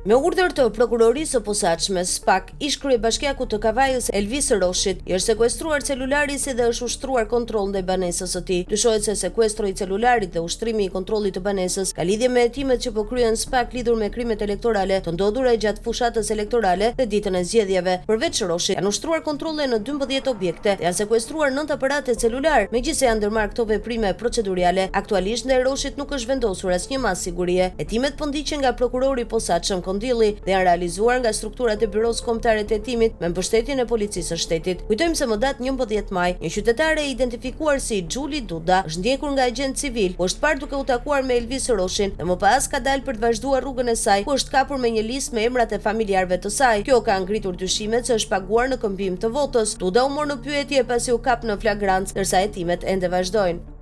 Me urdhër të Prokurorisë së Posaçme, SPAK, ish-kryebashkiakut të Kavajës, Elvis Roshit, i është sekuestruar celulari si dhe është ushtruar kontroll ndaj banesës së tij. Dyshohet se sekuestro i celularit dhe ushtrimi i kontrollit të banesës ka lidhje me hetimet që po kryen SPAK lidhur me krimet elektorale të ndodhura gjatë fushatës elektorale dhe ditën e zgjedhjeve. Përveç Roshit, janë ushtruar kontrolle në 12 objekte dhe janë sekuestruar 9 aparate celularë, megjithëse janë ndërmarrë këto veprime proceduriale, aktualisht ndaj Roshit nuk është vendosur asnjë masë sigurie. Hetimet po ndiqen nga prokurori i posaçëm Kondilli dhe janë realizuar nga strukturat e Byrosë Kombëtare të Hetimit me mbështetjen e Policisë së Shtetit. Kujtojmë se më datë 11 maj, një qytetare e identifikuar si Xhuli Duda është ndjekur nga agjentë civilë, ku është parë duke u takuar me Elvis Roshin dhe më pas ka dalë për të vazhduar rrugën e saj, ku është kapur me një listë me emrat e familjarëve të saj. Kjo ka ngritur dyshimet se është paguar në këmbim të votës. Duda u mor në pyetje pasi u kap në flagrancë, ndërsa hetimet ende vazhdojnë.